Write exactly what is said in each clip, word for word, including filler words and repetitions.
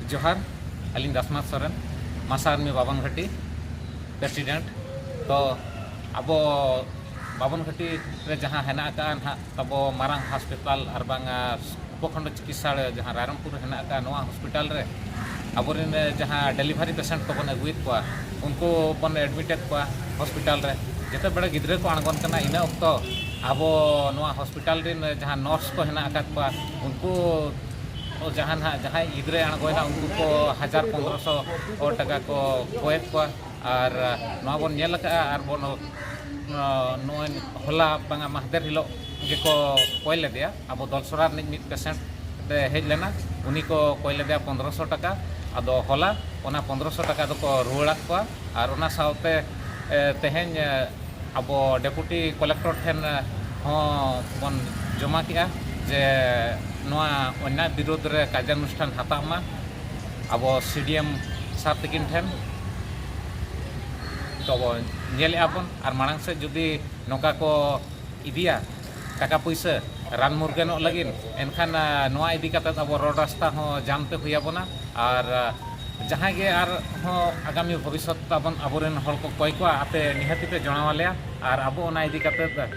ᱡᱚᱦᱟᱨ᱾ ᱟᱹᱞᱤᱧ ᱫᱟᱥᱱᱟᱛᱷ ᱥᱚᱨᱮᱱ, ᱢᱟᱥᱟ ᱟᱨᱢᱤ ᱵᱟᱵᱚᱱ ᱜᱷᱟᱹᱴᱤ ᱯᱨᱮᱥᱤᱰᱮᱱᱴ᱾ ᱛᱚ ᱟᱵᱚ ᱵᱟᱵᱚᱱ ᱜᱷᱟᱹᱴᱤ ᱨᱮ ᱡᱟᱦᱟᱸ ᱦᱮᱱᱟᱜ ᱟᱠᱟᱫᱼᱟ ᱱᱟᱦᱟᱜ ᱛᱟᱵᱚ ᱢᱟᱨᱟᱝ ᱦᱚᱥᱯᱤᱴᱟᱞ ᱟᱨ ᱵᱟᱝ ᱩᱯᱚᱠᱷᱚᱸᱰ ᱪᱤᱠᱤᱛᱥᱟᱞᱚᱭ ᱡᱟᱦᱟᱸ ᱨᱟᱭᱨᱚᱝᱯᱩᱨ ᱨᱮ ᱦᱮᱱᱟᱜ ᱟᱠᱟᱫᱼᱟ, ᱱᱚᱣᱟ ᱦᱚᱥᱯᱤᱴᱟᱞ ᱨᱮ ᱟᱵᱚᱨᱮᱱ ᱡᱟᱦᱟᱸ ᱰᱮᱞᱤᱵᱷᱟᱨᱤ ᱯᱮᱥᱮᱱᱴ ᱠᱚᱵᱚᱱ ᱟᱹᱜᱩᱭᱮᱫ ᱠᱚᱣᱟ, ᱩᱱᱠᱩ ᱵᱚᱱ ᱮᱰᱢᱤᱴᱮᱫ ᱠᱚᱣᱟ ᱦᱚᱥᱯᱤᱴᱟᱞ ᱨᱮ᱾ ᱡᱮᱛᱮ ᱵᱮᱲᱟ ᱜᱤᱫᱽᱨᱟᱹ ᱠᱚ ᱟᱬᱜᱚᱱ ᱠᱟᱱᱟ, ᱤᱱᱟᱹ ᱚᱠᱛᱚ ᱟᱵᱚ ᱱᱚᱣᱟ ᱦᱚᱥᱯᱤᱴᱟᱞ ᱨᱮᱱ ᱡᱟᱦᱟᱸ ᱱᱟᱨᱥ ᱠᱚ ᱦᱮᱱᱟᱜ ᱟᱠᱟᱫ ᱠᱚᱣᱟ, ᱩᱱᱠᱩ ᱡᱟᱦᱟᱸ ᱱᱟᱦᱟᱜ ᱡᱟᱦᱟᱸᱭ ᱜᱤᱫᱽᱨᱟᱹᱭ ᱟᱬᱜᱚᱭᱮᱱᱟ, ᱩᱱᱠᱩ ᱠᱚ ᱦᱟᱡᱟᱨ ᱯᱚᱱᱫᱽᱨᱚᱥᱚ ᱴᱟᱠᱟ ᱠᱚ ᱠᱚᱭᱮᱫ ᱠᱚᱣᱟ᱾ ᱟᱨ ᱱᱚᱣᱟ ᱵᱚᱱ ᱧᱮᱞ ᱟᱠᱟᱫᱼᱟ, ᱟᱨ ᱵᱚᱱ ᱱᱚᱜᱼᱚᱭ ᱦᱚᱞᱟ ᱵᱟᱝᱟ ᱢᱟᱦᱫᱮᱨ ᱦᱤᱞᱳᱜ ᱜᱮᱠᱚ ᱠᱚᱭ ᱞᱮᱫᱮᱭᱟ᱾ ᱟᱵᱚ ᱫᱚᱞᱥᱚᱨᱟ ᱨᱤᱱᱤᱡ ᱢᱤᱫ ᱯᱮᱥᱮᱱᱴ ᱮ ᱦᱮᱡ ᱞᱮᱱᱟ, ᱩᱱᱤ ᱠᱚ ᱠᱚᱭ ᱞᱮᱫᱮᱭᱟ ᱯᱚᱱᱫᱽᱨᱚᱥᱚ ᱴᱟᱠᱟ᱾ ᱟᱫᱚ ᱦᱚᱞᱟ ᱚᱱᱟ ᱯᱚᱱᱫᱽᱨᱚᱥᱚ ᱴᱟᱠᱟ ᱫᱚᱠᱚ ᱨᱩᱣᱟᱹᱲᱟᱫ ᱠᱚᱣᱟ᱾ ᱟᱨ ᱚᱱᱟ ᱥᱟᱶᱛᱮ, ᱮ, ᱛᱮᱦᱮᱧ, ᱮ, ᱟᱵᱚ ᱰᱮᱯᱩᱴᱤ ᱠᱚᱞᱮᱠᱴᱚᱨ ᱴᱷᱮᱱ, ᱮ, ᱦᱚᱸ ᱵᱚᱱ ᱡᱚᱢᱟ ᱠᱮᱜᱼᱟ ᱡᱮ ᱱᱚᱣᱟ ᱚᱱᱱᱟᱭ ᱵᱤᱨᱩᱫᱽ ᱨᱮ ᱠᱟᱨᱡᱟᱱᱩᱥᱴᱷᱟᱱ ᱦᱟᱛᱟᱣ ᱢᱟ ᱟᱵᱚ ᱥᱤ ᱰᱤ ᱮᱢ ᱥᱟᱨ ᱛᱟᱹᱠᱤᱱ ᱴᱷᱮᱱ᱾ ᱛᱚ ᱧᱮᱞᱮᱜᱼᱟ ᱵᱚᱱ, ᱟᱨ ᱢᱟᱲᱟᱝ ᱥᱮᱫ ᱡᱩᱫᱤ ᱱᱚᱝᱠᱟ ᱠᱚ ᱤᱫᱤᱭᱟ ᱴᱟᱠᱟ ᱯᱩᱭᱥᱟᱹ ᱨᱟᱱ ᱢᱩᱨᱜᱟᱹᱱᱚᱜ ᱞᱟᱹᱜᱤᱫ, ᱮᱱᱠᱷᱟᱱ, ᱟ, ᱱᱚᱣᱟ ᱤᱫᱤ ᱠᱟᱛᱮᱫ ᱟᱵᱚ ᱨᱳᱰ ᱨᱟᱥᱛᱟ ᱦᱚᱸ ᱡᱟᱢ ᱛᱮ ᱦᱩᱭ ᱟᱵᱚᱱᱟ᱾ ᱟᱨ, ᱟ, ᱡᱟᱦᱟᱸᱭ ᱜᱮ ᱟᱨᱦᱚᱸ ᱟᱜᱟᱢᱤ ᱵᱷᱚᱵᱤᱥᱥᱚᱛ ᱛᱟᱵᱚᱱ ᱟᱵᱚᱨᱮᱱ ᱦᱚᱲ ᱠᱚ ᱠᱚᱭ ᱠᱚᱣᱟ, ᱟᱯᱮ ᱱᱤᱦᱟᱹᱛᱤ ᱯᱮ ᱡᱚᱲᱟᱣ ᱟᱞᱮᱭᱟ ᱟᱨ ᱟᱵᱚ ᱚᱱᱟ ᱤᱫᱤ ᱠᱟᱛᱮᱫ, ᱟ,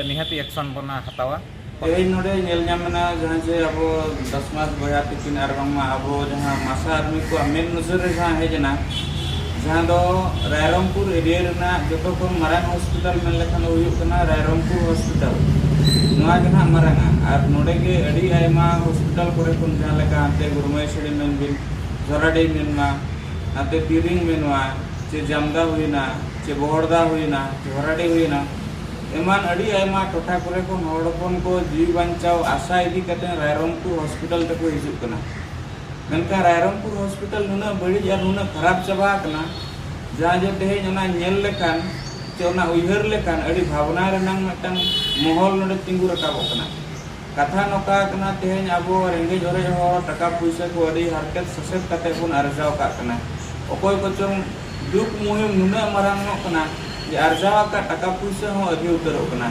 ᱱᱤᱦᱟᱹᱛᱤ ᱮᱠᱥᱚᱱ ᱵᱚᱱ ᱦᱟᱛᱟᱣᱟ᱾ ᱛᱮᱦᱮᱧ ᱱᱚᱰᱮ ᱧᱮᱞ ᱧᱟᱢ ᱮᱱᱟ, ᱡᱟᱦᱟᱸ ᱡᱮ ᱟᱵᱚ ᱫᱟᱥᱱᱟᱛᱷ ᱵᱚᱭᱦᱟ ᱛᱟᱹᱠᱤᱱ ᱟᱨ ᱵᱟᱝᱢᱟ ᱟᱵᱚ ᱡᱟᱦᱟᱸ ᱢᱟᱥᱟ ᱟᱨᱢᱤ ᱠᱚᱣᱟᱜ ᱢᱮᱫ ᱱᱚᱡᱚᱨ ᱨᱮ ᱡᱟᱦᱟᱸ ᱦᱮᱡ ᱮᱱᱟ, ᱡᱟᱦᱟᱸ ᱫᱚ ᱨᱟᱭᱨᱚᱝᱯᱩᱨ ᱮᱨᱤᱭᱟ ᱨᱮᱱᱟᱜ ᱡᱚᱛᱚ ᱠᱷᱚᱱ ᱢᱟᱨᱟᱝ ᱦᱚᱥᱯᱤᱴᱟᱞ ᱢᱮᱱ ᱞᱮᱠᱷᱟᱱ ᱫᱚ ᱦᱩᱭᱩᱜ ᱠᱟᱱᱟ ᱨᱟᱭᱨᱚᱝᱯᱩᱨ ᱦᱚᱥᱯᱤᱴᱟᱞ᱾ ᱱᱚᱣᱟ ᱜᱮ ᱱᱟᱦᱟᱜ ᱢᱟᱨᱟᱝᱟ᱾ ᱟᱨ ᱱᱚᱰᱮ ᱜᱮ ᱟᱹᱰᱤ ᱟᱭᱢᱟ ᱦᱚᱥᱯᱤᱴᱟᱞ ᱠᱚᱨᱮ ᱠᱷᱚᱱ, ᱡᱟᱦᱟᱸ ᱞᱮᱠᱟ ᱦᱟᱱᱛᱮ ᱜᱩᱨᱢᱟᱹᱭ ᱥᱟᱹᱲᱤ ᱢᱮᱱ ᱵᱤᱱ, ᱡᱷᱚᱨᱟᱰᱤ ᱢᱮᱱᱢᱟ, ᱦᱟᱱᱛᱮ ᱛᱤᱨᱤᱝ ᱢᱮᱱᱢᱟ, ᱪᱮ ᱡᱟᱢᱫᱟ ᱦᱩᱭᱱᱟ, ᱪᱮ ᱵᱚᱦᱚᱲᱫᱟ ᱦᱩᱭᱱᱟ, ᱪᱮ ᱦᱚᱨᱟᱰᱤ ᱦᱩᱭᱱᱟ, ᱮᱢᱟᱱ ᱟᱹᱰᱤ ᱟᱭᱢᱟ ᱴᱚᱴᱷᱟ ᱠᱚᱨᱮ ᱠᱷᱚᱱ ᱦᱚᱲ ᱦᱚᱯᱚᱱ ᱠᱚ ᱡᱤᱣᱤ ᱵᱟᱧᱪᱟᱣ ᱟᱥᱟ ᱤᱫᱤ ᱠᱟᱛᱮ ᱨᱟᱭᱨᱚᱝᱯᱩᱨ ᱦᱚᱥᱯᱤᱴᱟᱞ ᱛᱮᱠᱚ ᱦᱤᱡᱩᱜ ᱠᱟᱱᱟ᱾ ᱢᱮᱱᱠᱷᱟᱱ ᱨᱟᱭᱨᱚᱝᱯᱩᱨ ᱦᱚᱥᱯᱤᱴᱟᱞ ᱱᱩᱱᱟᱹᱜ ᱵᱟᱹᱲᱤᱡ ᱟᱨ ᱱᱩᱱᱟᱹᱜ ᱠᱷᱟᱨᱟᱯ ᱪᱟᱵᱟ ᱟᱠᱟᱱᱟ, ᱡᱟᱦᱟᱸ ᱡᱮ ᱛᱮᱦᱮᱧ ᱚᱱᱟ ᱧᱮᱞ ᱞᱮᱠᱷᱟᱱ ᱪᱮ ᱚᱱᱟ ᱩᱭᱦᱟᱹᱨ ᱞᱮᱠᱷᱟᱱ ᱟᱹᱰᱤ ᱵᱷᱟᱵᱽᱱᱟ ᱨᱮᱱᱟᱝ ᱢᱤᱫᱴᱟᱝ ᱢᱚᱦᱚᱞ ᱱᱚᱰᱮ ᱛᱤᱸᱜᱩ ᱨᱟᱠᱟᱵᱚᱜ ᱠᱟᱱᱟ᱾ ᱠᱟᱛᱷᱟ ᱱᱚᱝᱠᱟ ᱠᱟᱱᱟ, ᱛᱮᱦᱮᱧ ᱟᱵᱚ ᱨᱮᱸᱜᱮᱡ ᱚᱨᱮᱡ ᱦᱚᱲ ᱴᱟᱠᱟ ᱯᱩᱭᱥᱟᱹ ᱠᱚ ᱟᱹᱰᱤ ᱦᱟᱨᱠᱮᱛ ᱥᱟᱥᱮᱛ ᱠᱟᱛᱮ ᱵᱚᱱ ᱟᱨᱡᱟᱣ ᱠᱟᱜ ᱠᱟᱱᱟ᱾ ᱚᱠᱚᱭ ᱠᱚᱪᱚᱝ ᱫᱩᱠ ᱢᱩᱦᱤᱢ ᱱᱩᱱᱟᱹᱜ ᱢᱟᱨᱟᱝ ᱚᱜ ᱠᱟᱱᱟ ᱡᱮ ᱟᱨᱡᱟᱣ ᱟᱠᱟᱫ ᱴᱟᱠᱟ ᱯᱩᱭᱥᱟᱹ ᱦᱚᱸ ᱟᱹᱫᱷᱤ ᱩᱛᱟᱹᱨᱚᱜ ᱠᱟᱱᱟ᱾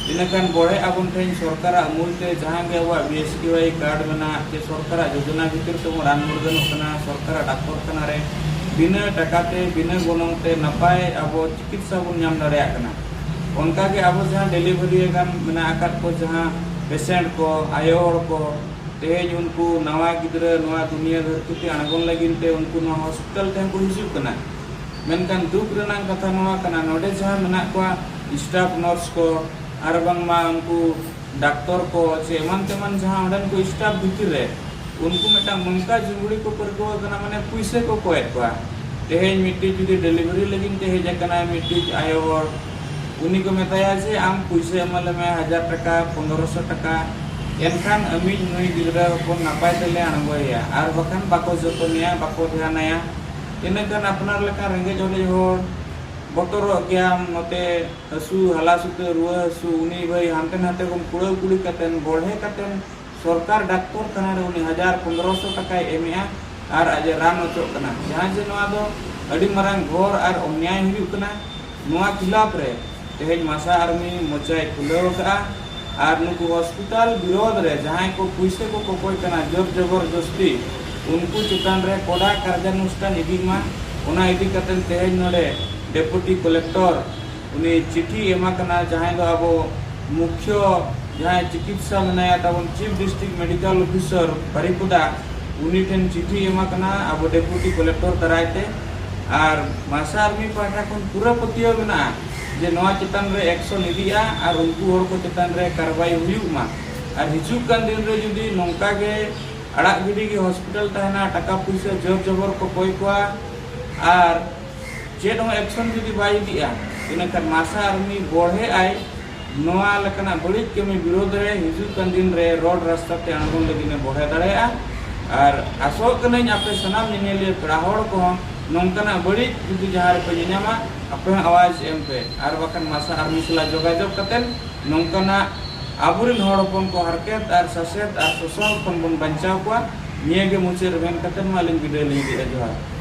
ᱤᱱᱟᱹᱠᱷᱟᱱ ᱵᱚᱲᱦᱮ ᱟᱵᱚᱱ ᱴᱷᱮᱱ ᱥᱚᱨᱠᱟᱨᱟᱜ ᱢᱩᱞ ᱛᱮ ᱡᱟᱦᱟᱸ ᱜᱮ ᱟᱵᱚᱣᱟᱜ B S K Y card ᱢᱮᱱᱟᱜ ᱪᱮ ᱥᱚᱨᱠᱟᱨᱟᱜ ᱡᱳᱡᱚᱱᱟ ᱵᱷᱤᱛᱤᱨ ᱛᱮᱵᱚᱱ ᱨᱟᱱ ᱢᱩᱨᱜᱟᱹᱱᱚᱜ ᱠᱟᱱᱟ, ᱥᱚᱨᱠᱟᱨᱟᱜ ᱰᱟᱠᱛᱚᱨ ᱠᱷᱟᱱᱟ ᱨᱮ ᱵᱤᱱᱟᱹ ᱴᱟᱠᱟ ᱛᱮ, ᱵᱤᱱᱟᱹ ᱜᱚᱱᱚᱝ ᱛᱮ ᱱᱟᱯᱟᱭ ᱟᱵᱚ ᱪᱤᱠᱤᱛᱥᱟ ᱵᱚᱱ ᱧᱟᱢ ᱫᱟᱲᱮᱭᱟᱜ ᱠᱟᱱᱟ᱾ ᱚᱱᱠᱟ ᱜᱮ ᱟᱵᱚ ᱡᱟᱦᱟᱸ ᱰᱮᱞᱤᱵᱷᱟᱨᱤ ᱟᱠᱟᱱ ᱢᱮᱱᱟᱜ ᱟᱠᱟᱫ ᱠᱚ, ᱡᱟᱦᱟᱸ ᱯᱮᱥᱮᱱᱴ ᱠᱚ, ᱟᱭᱳ ᱦᱚᱲ ᱠᱚ, ᱛᱮᱦᱮᱧ ᱩᱱᱠᱩ ᱱᱟᱣᱟ ᱜᱤᱫᱽᱨᱟᱹ ᱱᱚᱣᱟ ᱫᱩᱱᱤᱭᱟᱹ ᱫᱷᱟᱹᱨᱛᱤ ᱛᱮ ᱟᱬᱜᱚᱱ ᱞᱟᱹᱜᱤᱫ ᱛᱮ ᱩᱱᱠᱩ ᱱᱚᱣᱟ ᱦᱚᱥᱯᱤᱴᱟᱞ ᱛᱮᱦᱚᱸ ᱠᱚ ᱦᱤᱡᱩᱜ ᱠᱟᱱᱟ᱾ ᱢᱮᱱᱠᱷᱟᱱ ᱫᱩᱠ ᱨᱮᱱᱟᱜ ᱠᱟᱛᱷᱟ ᱱᱚᱣᱟ ᱠᱟᱱᱟ, ᱱᱚᱰᱮ ᱡᱟᱦᱟᱸ ᱢᱮᱱᱟᱜ ᱠᱚᱣᱟ ᱥᱴᱟᱯ ᱱᱟᱨᱥ ᱠᱚ ᱟᱨ ᱵᱟᱝᱢᱟ ᱩᱱᱠᱩ ᱰᱟᱠᱛᱚᱨ ᱠᱚ ᱪᱮ ᱮᱢᱟᱱ ᱛᱮᱢᱟᱱ ᱡᱟᱦᱟᱸ ᱚᱸᱰᱮᱱ ᱠᱚ ᱥᱴᱟᱯ ᱵᱷᱤᱛᱤᱨ ᱨᱮ, ᱩᱱᱠᱩ ᱢᱤᱫᱴᱟᱝ ᱱᱚᱝᱠᱟ ᱡᱩᱜᱽᱲᱤ ᱠᱚ ᱯᱟᱹᱨᱠᱟᱹᱣ ᱟᱠᱟᱱᱟ, ᱢᱟᱱᱮ ᱯᱩᱭᱥᱟᱹ ᱠᱚ ᱠᱚᱭᱮᱫ ᱠᱚᱣᱟ᱾ ᱛᱮᱦᱮᱧ ᱢᱤᱫᱴᱤᱡ ᱡᱩᱫᱤ ᱰᱮᱞᱤᱵᱷᱟᱨᱤ ᱞᱟᱹᱜᱤᱫ ᱛᱮ ᱦᱮᱡ ᱟᱠᱟᱱᱟᱭ ᱢᱤᱫᱴᱤᱡ ᱟᱭᱳ ᱦᱚᱲ, ᱩᱱᱤ ᱠᱚ ᱢᱮᱛᱟᱭᱟ ᱡᱮ, "ᱟᱢ ᱯᱩᱭᱥᱟᱹ ᱮᱢᱟ ᱞᱮᱢᱮ ᱦᱟᱡᱟᱨ ᱴᱟᱠᱟ, ᱯᱚᱱᱫᱽᱨᱚᱥᱚ ᱴᱟᱠᱟ, ᱮᱱᱠᱷᱟᱱ ᱟᱢᱤᱡ ᱱᱩᱭ ᱜᱤᱫᱽᱨᱟᱹ ᱦᱚᱯᱚᱱ ᱱᱟᱯᱟᱭ ᱛᱮᱞᱮ ᱟᱬᱜᱚᱭᱮᱭᱟ, ᱟᱨ ᱵᱟᱠᱷᱟᱱ ᱵᱟᱠᱚ ᱡᱚᱛᱚᱱᱮᱭᱟ, ᱵᱟᱠᱚ ᱫᱷᱮᱭᱟᱱᱟᱭᱟ᱾" ᱤᱱᱟᱹᱠᱷᱟᱱ ᱟᱯᱱᱟᱨ ᱞᱮᱠᱟᱱ ᱨᱮᱸᱜᱮᱡ ᱚᱨᱮᱡ ᱦᱚᱲ ᱵᱚᱛᱚᱨᱚᱜ ᱜᱮᱭᱟᱢ, ᱱᱚᱛᱮ ᱦᱟᱹᱥᱩ, ᱦᱟᱞᱟ ᱥᱩᱛᱟᱹ, ᱨᱩᱣᱟᱹ ᱦᱟᱹᱥᱩ, ᱩᱱᱤ ᱵᱷᱟᱹᱭ ᱦᱟᱱᱛᱮ ᱱᱟᱛᱮ ᱵᱚᱱ ᱠᱩᱲᱟᱹᱣ ᱠᱩᱲᱤ ᱠᱟᱛᱮᱱ, ᱵᱚᱲᱦᱮ ᱠᱟᱛᱮᱱ ᱥᱚᱨᱠᱟᱨ ᱰᱟᱠᱛᱚᱨ ᱠᱷᱟᱱᱟ ᱨᱮ ᱩᱱᱤ ᱦᱟᱡᱟᱨ ᱯᱚᱱᱫᱽᱨᱚᱥᱚ ᱴᱟᱠᱟᱭ ᱮᱢᱮᱜᱼᱟ ᱟᱨ ᱟᱡ ᱮ ᱨᱟᱱ ᱚᱪᱚᱜ ᱠᱟᱱᱟ, ᱡᱟᱦᱟᱸ ᱡᱮ ᱱᱚᱣᱟ ᱫᱚ ᱟᱹᱰᱤ ᱢᱟᱨᱟᱝ ᱜᱷᱳᱨ ᱟᱨ ᱚᱱᱱᱭᱟᱭ ᱦᱩᱭᱩᱜ ᱠᱟᱱᱟ᱾ ᱱᱚᱣᱟ ᱠᱷᱤᱞᱟᱯ ᱨᱮ ᱛᱮᱦᱮᱧ ᱢᱟᱥᱟ ᱟᱨᱢᱤ ᱢᱚᱪᱟᱭ ᱠᱷᱩᱞᱟᱹᱣ ᱟᱠᱟᱫᱼᱟ ᱟᱨ ᱱᱩᱠᱩ ᱦᱚᱥᱯᱤᱴᱟᱞ ᱵᱤᱨᱳᱫᱷ ᱨᱮ ᱡᱟᱦᱟᱸᱭ ᱠᱚ ᱯᱩᱭᱥᱟᱹ ᱠᱚ ᱠᱚᱠᱚᱭ ᱠᱟᱱᱟ ᱡᱳᱨ ᱡᱚᱵᱚᱨ ᱡᱚᱥᱛᱤ, ᱩᱱᱠᱩ ᱪᱮᱛᱟᱱ ᱨᱮ ᱠᱚᱰᱟ ᱠᱟᱨᱡᱟᱱᱩᱥᱴᱷᱟᱱ ᱤᱫᱤᱜ ᱢᱟ᱾ ᱚᱱᱟ ᱤᱫᱤ ᱠᱟᱛᱮ ᱛᱮᱦᱮᱧ ᱱᱚᱰᱮ ᱰᱮᱯᱩᱴᱤ ᱠᱚᱞᱮᱠᱴᱚᱨ ᱩᱱᱤ ᱪᱤᱴᱷᱤ ᱮᱢᱟ ᱠᱟᱱᱟ, ᱡᱟᱦᱟᱸᱭ ᱫᱚ ᱟᱵᱚ ᱢᱩᱠᱷᱭᱚ ᱡᱟᱦᱟᱸᱭ ᱪᱤᱠᱤᱛᱥᱟ ᱢᱮᱱᱟᱭᱟ ᱛᱟᱵᱚᱱ, ᱪᱤᱯ ᱰᱤᱥᱴᱨᱤᱠᱴ ᱢᱮᱰᱤᱠᱮᱞ ᱚᱯᱷᱤᱥᱟᱨ ᱵᱟᱨᱤᱯᱚᱫᱟ, ᱩᱱᱤ ᱴᱷᱮᱱ ᱪᱤᱴᱷᱤ ᱮᱢᱟ ᱠᱟᱱᱟ ᱟᱵᱚ ᱰᱮᱯᱩᱴᱤ ᱠᱚᱞᱮᱠᱴᱚᱨ ᱫᱟᱨᱟᱭ ᱛᱮ᱾ ᱟᱨ ᱢᱟᱥᱟ ᱟᱨᱢᱤ ᱯᱟᱦᱴᱟ ᱠᱷᱚᱱ ᱯᱩᱨᱟᱹ ᱯᱟᱹᱛᱭᱟᱹᱣ ᱢᱮᱱᱟᱜᱼᱟ ᱡᱮ ᱱᱚᱣᱟ ᱪᱮᱛᱟᱱ ᱨᱮ ᱮᱠᱥᱚᱱ ᱤᱫᱤᱜᱼᱟ ᱟᱨ ᱩᱱᱠᱩ ᱦᱚᱲ ᱠᱚ ᱪᱮᱛᱟᱱ ᱨᱮ ᱠᱟᱨᱵᱟᱭ ᱦᱩᱭᱩᱜ ᱢᱟ᱾ ᱟᱨ ᱦᱤᱡᱩᱜ ᱠᱟᱱ ᱫᱤᱱ ᱨᱮ ᱡᱩᱫᱤ ᱱᱚᱝᱠᱟ ᱜᱮ ᱟᱲᱟᱜ ᱜᱤᱰᱤ ᱜᱮ ᱦᱚᱥᱯᱤᱴᱟᱞ ᱛᱟᱦᱮᱱᱟ, ᱴᱟᱠᱟ ᱯᱩᱭᱥᱟᱹ ᱡᱳᱨ ᱡᱚᱵᱚᱨ ᱠᱚ ᱠᱚᱭ ᱠᱚᱣᱟ ᱟᱨ ᱪᱮᱫ ᱦᱚᱸ ᱮᱠᱥᱚᱱ ᱡᱩᱫᱤ ᱵᱟᱭ ᱤᱫᱤᱜᱼᱟ, ᱤᱱᱟᱹᱠᱷᱟᱱ ᱢᱟᱥᱟ ᱟᱨᱢᱤ ᱵᱚᱲᱦᱮ ᱟᱭ᱾ ᱱᱚᱣᱟ ᱞᱮᱠᱟᱱᱟᱜ ᱵᱟᱹᱲᱤᱡ ᱠᱟᱹᱢᱤ ᱵᱤᱨᱳᱫᱷ ᱨᱮ ᱦᱤᱡᱩᱜ ᱠᱟᱱ ᱫᱤᱱ ᱨᱮ ᱨᱳᱰ ᱨᱟᱥᱛᱟ ᱛᱮ ᱟᱬᱜᱚᱱ ᱞᱟᱹᱜᱤᱫ ᱮ ᱵᱚᱲᱦᱮ ᱫᱟᱲᱮᱭᱟᱜᱼᱟ᱾ ᱟᱨ ᱟᱥᱚᱜ ᱠᱟᱹᱱᱟᱹᱧ ᱟᱯᱮ ᱥᱟᱱᱟᱢ ᱧᱮᱧᱮᱞᱤᱭᱟᱹ ᱯᱮᱲᱟ ᱦᱚᱲ ᱠᱚᱦᱚᱸ ᱱᱚᱝᱠᱟᱱᱟᱜ ᱵᱟᱹᱲᱤᱡ ᱡᱩᱫᱤ ᱡᱟᱦᱟᱸ ᱨᱮᱯᱮ ᱧᱮᱧᱟᱢᱟ, ᱟᱯᱮ ᱦᱚᱸ ᱟᱣᱟᱡᱽ ᱮᱢ ᱯᱮ ᱟᱨ ᱵᱟᱠᱷᱟᱱ ᱢᱟᱥᱟ ᱟᱨᱢᱤ ᱥᱟᱞᱟᱜ ᱡᱳᱜᱟᱡᱳᱜᱽ ᱠᱟᱛᱮ ᱱᱚᱝᱠᱟᱱᱟᱜ ᱟᱵᱚᱨᱮᱱ ᱦᱚᱲ ᱦᱚᱯᱚᱱ ᱠᱚ ᱦᱟᱨᱠᱮᱛ ᱟᱨ ᱥᱟᱥᱮᱛ ᱟᱨ ᱥᱳᱥᱚᱱ ᱠᱷᱚᱱ ᱵᱚᱱ ᱵᱟᱧᱪᱟᱣ ᱠᱚᱣᱟ᱾ ᱱᱤᱭᱟᱹ ᱜᱮ ᱢᱩᱪᱟᱹᱫ ᱨᱮ ᱢᱮᱱ ᱠᱟᱛᱮ ᱢᱟ ᱟᱹᱞᱤᱧ ᱵᱤᱫᱟᱹᱭ ᱞᱤᱧ ᱤᱫᱤᱭᱮᱫᱼᱟ᱾ ᱡᱚᱦᱟᱨ᱾